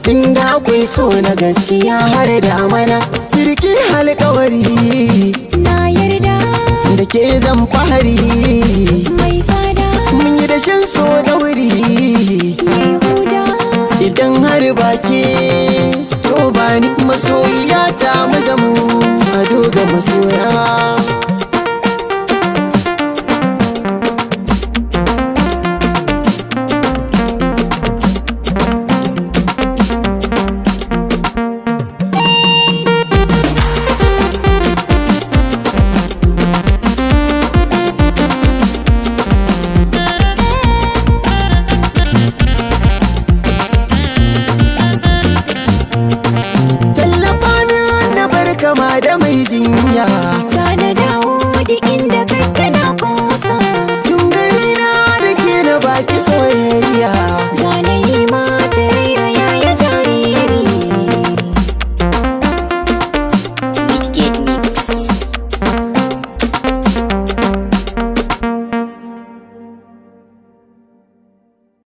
Tun da akwai so na gaskiya har da amana. Kirki alkawari. Na yarda. Da ke zan fahari. Mai tsada. Mun yi dashen so da wuri. Mai huda. Idan har baki to ba ni, masoyiya ta mazamu ado ga masoya.